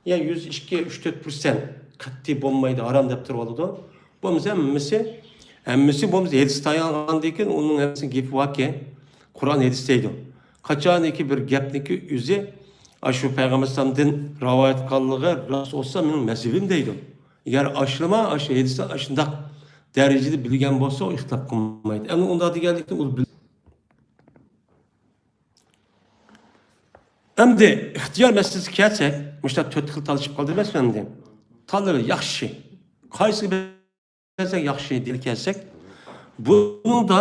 يا يۈزدە ئىككى، ئۈچ، تۆت پىرسەنت قەتئىي بولمايدۇ، ھارام دەپ تۇرۇۋالىدۇ. بولمىسا ھەممىسى، ھەممىسى بولمىسا ھەدىسكە تايانغاندىن كېيىن ئۇنىڭ ھەممىسىنىڭ گېپى باركى، قۇرئان، ھەدىس دەيدۇ. قاچانكى بىر گەپنىڭكى ئۆزى ئاشۇ پەيغەمبەر ئەلەيھىسسالامدىن رىۋايەت قىلغانلىقى راست بولسا مېنىڭ مەزھىپىم دەيدۇ. ئەگەر ئاشۇلىما، ئاشۇ ھەدىسنى ئاشۇنداق دەرىجىدە بىلگەن بولسا ئۇ ئىختىلاپ قىلمايدۇ. ئەمدى ئۇنداق دېگەنلىكتىن ئۇ بىل-، ئەمدى ئىختىيار مەسىلىسىگە كەلسەك، مۇشۇنداق تۆت خىل تالىشىپ قالدى ئەمەسمۇ ئەمدى؟ تاللىۋېلىڭ ياخشى. قايسىغا بەرسەك ياخشى دېگىلى كەلسەك، بۇنىڭدا،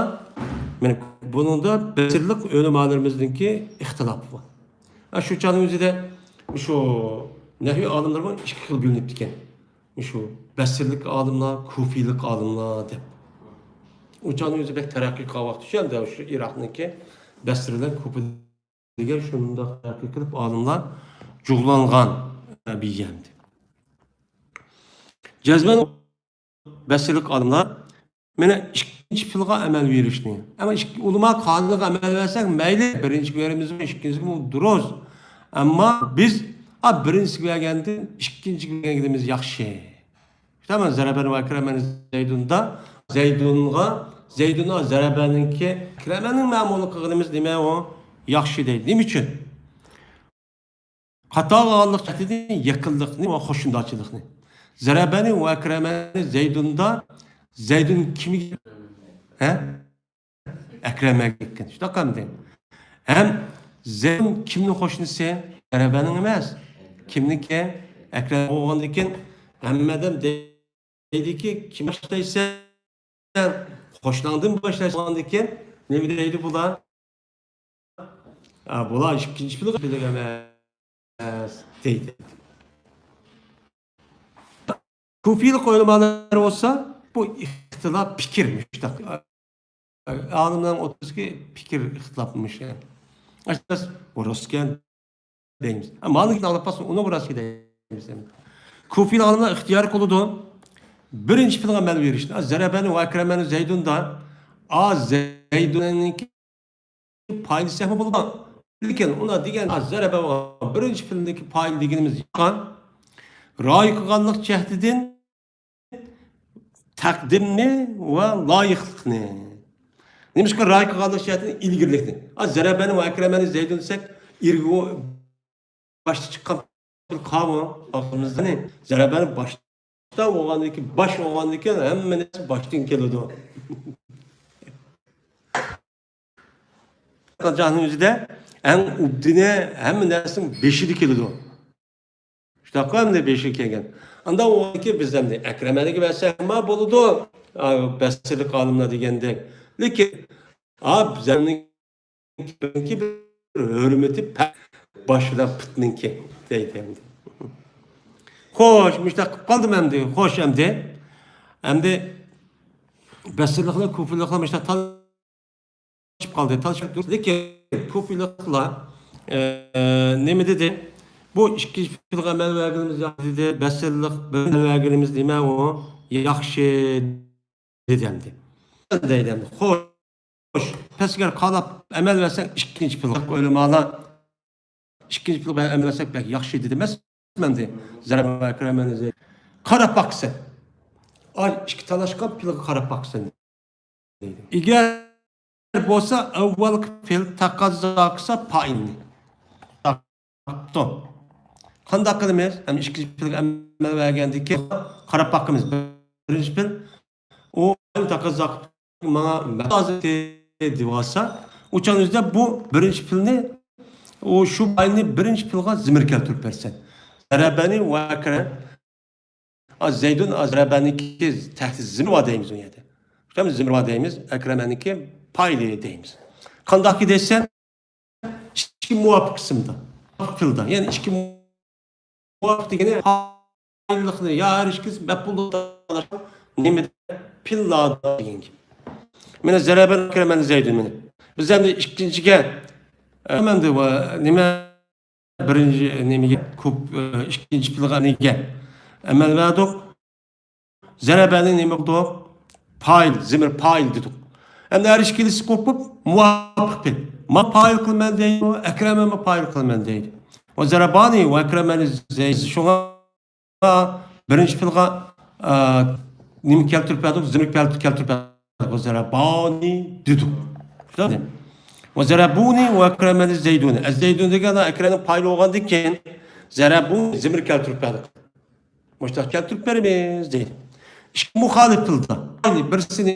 مانا، بۇنىڭدا بەسرىلىك ئۆلىمالىرىمىزنىڭكى ئىختىلاپى بار. ھە، شۇ چاغنىڭ ئۆزىدە شۇ نەھۋى ئالىملىرىمۇ ئىككى خىل بۆلۈنۈپتىكەن. شۇ بەسرىلىك ئالىملار، كۇفىلىق ئالىملار دەپ. ئۇ چاغنىڭ ئۆزى بەك تەرەققىي قىلغان ۋاقىت شۇ ئەمدى شۇ ئىراقنىڭكى بەسرە بىلەن كۇفا دېگەن شۇنداق تەرەققىي قىلىپ ئالىملار جۇغلانغان بىيەمدى. جەزمەن بەسرىلىك ئالىملار مانا ئىككىنچى پىلغا ئەمەل بېرىشنى. ئەمما ئىككى، ئۆلىما قانۇنىغا ئەمەل بەرسەك مەيلى، بىرىنچىگە بېرىمىزمۇ، ئىككىنچىگىمۇ دۇرۇس. ئەمما بىز، ئا، بىرىنچىسىگە بەرگەندىن ئىككىنچىگە بەرگىنىمىز ياخشى. شۇنداقمۇ زەرەبەنى ۋە ئەكرەمەنى زەيدۇندا، زەيدۇنغا، زەيدۇنغا زەرەبەنىڭكى، ئەكرەمەننىڭ مەمۇلى قىلغىنىمىز نېمە ئۇ؟ ياخشى دەيدۇ. نېمە ئۈچۈن؟ قاتارغا ئالغانلىق جەھەتتىن يېقىنلىقنى ۋە قوشنىدارچىلىقنى. زەرەبەنى ۋە ئەكرەمەنى زەيدۇندا، زەيدۇن كىمگە؟ ھە؟ ئەكرەمەگە ئېيتكەن. شۇنداق ئەمدى. ھەم زەيدۇن كىمنىڭ قوشنىسى؟ زەرەبەنىڭ ئەمەس. كىمنىڭكى؟ ئەكرەم بولغاندىكىن ھەممە ئادەم دەيدىكى، كىم باشلايسەن؟ قوشناڭدىن باشلايسەن دېگەندىكىن نېمە دەيدۇ بۇلار؟ ئا، بۇلار ئىككىنچى پىلغا پىلغا ئەمەس دەيدۇ. كۇفىلىق ئۆلىمالار بولسا، بۇ ئىختىلاپ پىكىر مۇشتاق. ئالىملارنىڭ ئوتتۇرىسىدىكى پىكىر ئىختىلاپمىش. بۇ راستكەن دەيمىز. مالىكنى ئاڭلاپ قالسۇن، ئۇنىڭ راستكەن دەيمىز. كۇفىلىق ئالىملار ئىختىيار قىلىدۇ. بىرىنچى پىلغا ئەمەل بېرىشنى. زەرەبەنى ۋە ئەكرەمەنى زەيدۇندا. ئا، زەيدۇننىڭكى پايىل دېسەكمۇ بولىدۇ. لېكىن ئۇنى دېگەن زەرەبە بولغان بىرىنچى پىلدىكى پايىل دېگىنىمىز يىغقان، رايى قىلغانلىق جەھىتىدىن تەقدىمنى ۋە لايىقلىقنى. نېمىشقا رايى قىلغانلىق جەھىتىدىن ئىلگىرىلىكنى. ئا، زەرەبەنى ۋە ئەكرەمەنى زەيدۇن دېسەك، ئىرگى باشتا چىققان قاۋۇ ئاغزىمىزدىن زەرەبەنى باشتا بولغاندىكىن، باش بولغاندىكىن ھەممە نەرسە باشتىن كېلىدۇ. قاچاننىڭ ئۆزىدە ئەڭ ئوبدىنى ھەممە نەرسىنىڭ بېشىدا كېلىدۇ. شۇنداققۇ ئەمدى بېشىغا كەلگەن. ئاندا ئۇنىڭكى بىز ئەمدى ئەكرەمەنىگە بەرسەكمۇ بولىدۇ. ئا، بەسرىلىك ئالىملار دېگەندەك. لېكىن، ئا، بىزنىڭكى بىر ھۆرمىتى پە-، باشىدا پۇتنىڭكى دەيدۇ ئەمدى. خوش، مۇشۇنداق قىلىپ قالدىم ئەمدى. خوش ئەمدى. ئەمدى بەسرىلىكلەر، كۇفىلىقلار مۇشۇنداق تال- تالىشىپ قالدى، تالىشىپ تۇردى. لېكىن كۇفىلىقلار، ئە، نېمە دېدى؟ بۇ ئىككىنچى پىلغا ئەمەل بەرگىنىمىز ياخشى دېدى، بەسرىلىق بىر ئەمەل بەرگىنىمىز نېمە ئۇ؟ ياخشى دېدى ئەمدى. دەيدۇ ئەمدى. خوش، پەسكەر قالاپ ئەمەل بەرسەڭ ئىككىنچى پىلغا ئۆلىمالار ئىككىنچى پىلغا ئەمەل بەرسەك بەك ياخشى دېدى ئەمەسمۇ ئەمدى. زەرەبە ئەكرەمەنى زەي-، قاراپ باقىسەن. ئاي، ئىككى تالاشقان پىلغا قاراپ باقىسەن. دەيدۇ. ئەگەر بولسا ئەۋۋەلكى پېئىل تەقەززا قىلسا پائىلنى. قانداق قىلىمىز؟ ئەمدى ئىككىنچى پېئىلگە ئەمەل بەرگەندىن كېيىن قاراپ باقىمىز. بىرىنچى پېئىل ئۇ تەقەززا قىلىپ ماڭا لازىم دېۋالسا، ئۇ چاغنىڭدا بۇ بىرىنچى پېئىلنى، ئۇ شۇ پائىلنى بىرىنچى پېئىلغا زىمىر كەلتۈرۈپ بەرسەن. زەرەبەنى ۋە ئەكرەم. ئا، زەيدۇن، ئا، زەرەبەنىڭكى تەھتى زىمىر بار دەيمىز ئۇ يەردە. شۇنداقمۇ زىمىر بار دەيمىز، ئەكرەمەنىڭكى پائىلى دەيمىز. قانداق دەيسەن؟ ئىككى مۇۋاپىق قىسىمدا. مۇۋاپىق پېئىلدا. يەنى ئىككى مۇۋاپىق دېگىنى پائىللىقنى يا ھەر ئىككىسى مەپئۇللۇقتا نېمىدە پېئىللاردا دېگەن گەپ. مانا زەرەبەنى ئەكرەمەنى زەيدۇن مانا. بىز ئەمدى ئىككىنچىگە، ئە، ئەمدى ۋە نېمە بىرىنچى نېمىگە كوپ-، ئە، ئىككىنچى پېئىلغا نېگە ئەمەل بەردۇق. زەرەبەنى نېمە قىلدۇق؟ پائىل، زىمىر پائىل دېدۇق. ئەمدى ھەر ئىككىلىسى قوپۇپ مۇۋاپىق پېئىل. ما پائىل قىلىمەن دەيدۇ، ئەكرەمەنمۇ پائىل قىلىمەن دەيدۇ. ۋە زەرەبانى ۋە ئەكرەمەنى زەيدۇن. شۇڭا بىرىنچى پېئىلغا، ئە، نېمە كەلتۈرۈپ بەردۇق؟ زىمىر كەلتۈرۈپ، كەلتۈرۈپ بەردۇق. ۋە زەرەبانى دېدۇق. شۇنداقمۇ؟ ۋە زەرەبۇنى ۋە ئەكرەمەنى زەيدۇنى. ئەز زەيدۇن دېگەن ئەكرەمنىڭ پائىلى بولغاندىن كېيىن زەرەبۇنى زىمىر كەلتۈرۈپ بەردۇق. مۇشۇنداق كەلتۈرۈپ بېرىمىز دەيدۇ. ئىككى مۇخالىپ پېئىلدا. يەنى بىرسىنى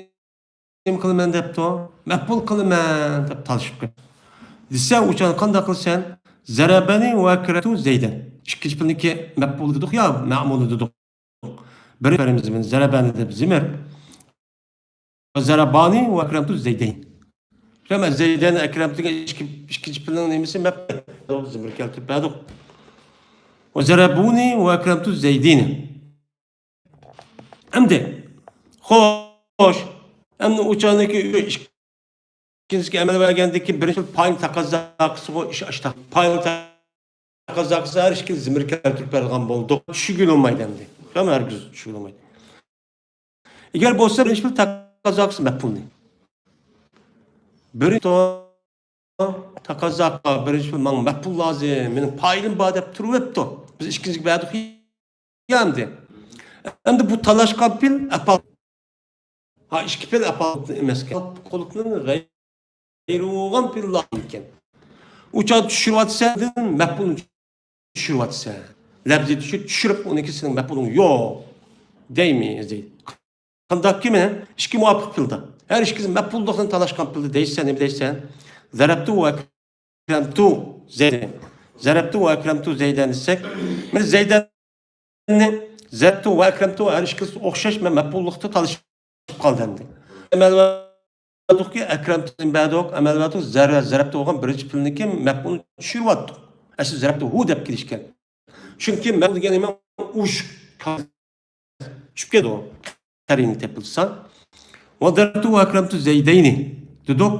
نېمە قىلىمەن دەپتۇ؟ مەپئۇل قىلىمەن دەپ تالىشىپ كەتتى. دېسە، ئۇ چاغدا قانداق قىلىسەن؟ زەرەبەنى ۋە ئەكرەمتۇ زەيدەن. ئىككىنچى پېئىلنىڭكى مەپئۇلى دېدۇق يا مەمۇلى دېدۇق. بىر بېرىمىز زىمىر، زەرەبەنى دەپ زىمىر. زەرەبانى ۋە ئەكرەمتۇ زەيدەين. شۇ زەيدەن ئەكرەمتۇ دېگەن ئىككى، ئىككىنچى پېئىلنىڭ نېمىسى مەپئۇل. زىمىر كەلتۈرۈپ بەردۇق. ۋە زەرەبۇنى ۋە ئەكرەمتۇ زەيدىنى. ئەمدى، خوش. ئەمدى ئۇ چاغدىكى ئىككىنچىسىگە ئەمەل بەرگەندىن كېيىن بىرىنچى پائىل تەقەززا قىلسىغۇ ئىش ئاشتا. پائىل تەقەززا قىلسا ھەر ئىككىلى زىمىر كەلتۈرۈپ بەرىدىغان بولدۇق. چۈشىگىلى بولمايدۇ ئەمدى. ھەرگىز چۈشىگىلى بولمايدۇ. ئەگەر بولسا بىرىنچى پېئىل تەقەززا قىلسا مەپئۇلنى. بىرىنچى تەقەززا قىلسا بىرىنچى پېئىل ماڭا مەپئۇل لازىم، مېنىڭ پائىلىم بار دەپ تۇرۇۋەپتۇ. بىز ئىككىنچىگە بەردۇق يا ئەمدى. ئەمدى بۇ تالاشقان پېئىل ئەپئال. ھا، ئىككى پېئىل ئەپئال ئەمەسكەن. قۇلۇپنىڭ غەيرى بولغان پېئىللار ئىكەن. ئۇ چاغدا چۈشۈرۈۋاتىسەن، مەپئۇلنى چۈشۈرۈۋاتىسەن. لەپزىي چۈشۈر-، چۈشۈرۈپ ئۇنىڭكى سېنىڭ مەپئۇلۇڭ يوق دەيمىز دەيدۇ. قانداقكى مانا ئىككى مۇۋاپىق پېئىلدا. ھەر ئىككىسى مەپئۇللۇقتىن تالاشقان پېئىلدا دەيسەن، نېمە دەيسەن؟ زەرەبتۇ ۋە ئەكرەمتۇ زەيدەين. زەرەبتۇ ۋە ئەكرەمتۇ زەيدەين دېسەك، مانا زەيدەيننى زەرەبتۇ ۋە ئەكرەمتۇ ھەر ئىككىلىسى ئوخشاش، مانا مەپئۇللۇقتا تالىشىپ قالدى ئەمدى. ئەمەل بەردۇقكى ئەكرەمتۇنى بەردۇق، ئەمەل بەردۇق زەر-، زەرەبتۇ بولغان بىرىنچى پېئىلنىڭكى مەپئۇلىنى چۈشۈرۈۋەتتۇق. ئەسلى زەرەبتۇ ھۇ دەپ كېلىشكەن. چۈنكى مەپئۇل دېگەن نېمە؟ ئۇش. چۈشۈپ كېتىدۇ. قەرىنە تېپىلسا. ۋە زەرەبتۇ ۋە ئەكرەمتۇ زەيدەينى دېدۇق.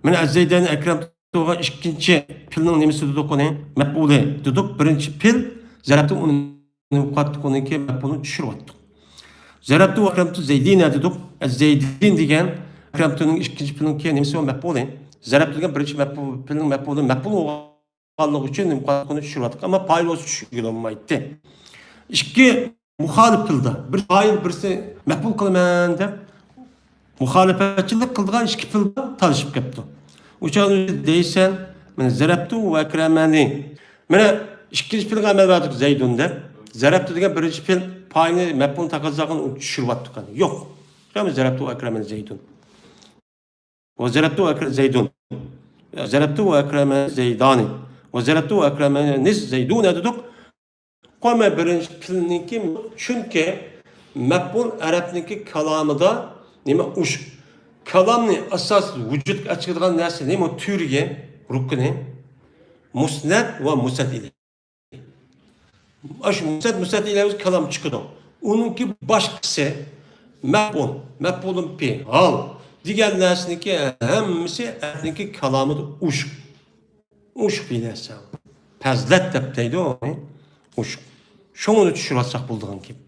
مانا ئەز زەيدەينى ئەكرەمتۇ دېگەن ئىككىنچى پېئىلنىڭ نېمىسى دېدۇق ئۇنى؟ مەپئۇلى دېدۇق. بىرىنچى پېئىل زەرەبتۇ ئۇنى نېمە قىلىۋاتتۇق؟ ئۇنىڭكى مەپئۇلىنى چۈشۈرۈۋاتتۇق. زەرەبتۇ ۋە ئەكرەمتۇ زەيدىنە دېدۇق. ئەز زەيدىن دېگەن ئەكرەمتۇنىڭ ئىككىنچى پېئىلنىڭكى نېمىسى ئۇ؟ مەپئۇلى. زەرەبتۇ دېگەن بىرىنچى مەپئۇل، پېئىلنىڭ مەپئۇلى، مەپئۇل بولغان بولغانلىقى ئۈچۈن نېمە قىلىۋاتقىنى چۈشۈرۈۋاتىدۇ. ئەمما پائىل بولسا چۈشۈرگىلى بولمايتتى. ئىككى مۇخالىپ پېئىلدا. بىر پائىل، بىرسى مەپئۇل قىلىمەن دەپ مۇخالىپەتچىلىك قىلىدىغان ئىككى پېئىلدا تالىشىپ كەپتۇ. ئۇ چاغدا دەيسەن، مانا زەرەبتۇ ۋە ئەكرەمەنى. مانا ئىككىنچى پېئىلگە ئەمەل بەردۇق زەيدۇن دەپ. زەرەبتۇ دېگەن بىرىنچى پېئىل پائىلنى مەپئۇلنى تەقەززا قىلغان، ئۇنى چۈشۈرۈۋاتتۇق. يوق. يەنى زەرەبتۇ ۋە ئەكرەمەنى زەيدۇن. ۋە زەرەبتۇ ۋە ئەكرەم زەيدۇن. زەرەبتۇ ۋە ئەكرەمەنى زەيدانى. ۋە زەرەبتۇ ۋە ئەكرەمەنى زەيدۇنە دېدۇق. قويماي بىرىنچى پېئىلنىڭكى، چۈنكى مەپئۇل ئەرەبنىڭكى كالامىدا نېمە ئۇش. كالامنى ئاساسىي ۋۇجۇدقا ئەكىرىدىغان نەرسە نېمە؟ تۈرى، رۇكنى، مۇسنەد ۋە مۇسنەد ئىلەيھ. ئاشۇ مۇسنەد، مۇسنەد ئىلەيھ كالام چىقىدۇ. ئۇنىڭكى باشقىسى مەپئۇل، مەپئۇلۇن بىھى، ھال دېگەن نەرسىنىڭكى ھەممىسى ئەرەبنىڭكى كالامىدا ئۇش. ئۇشۇق بىر نەرسە. پەزلەت دەپ دەيدۇ ئۇنى. ئۇشۇق. شۇڭىنى چۈشۈرۈۋاتساق بولىدىغان گەپ.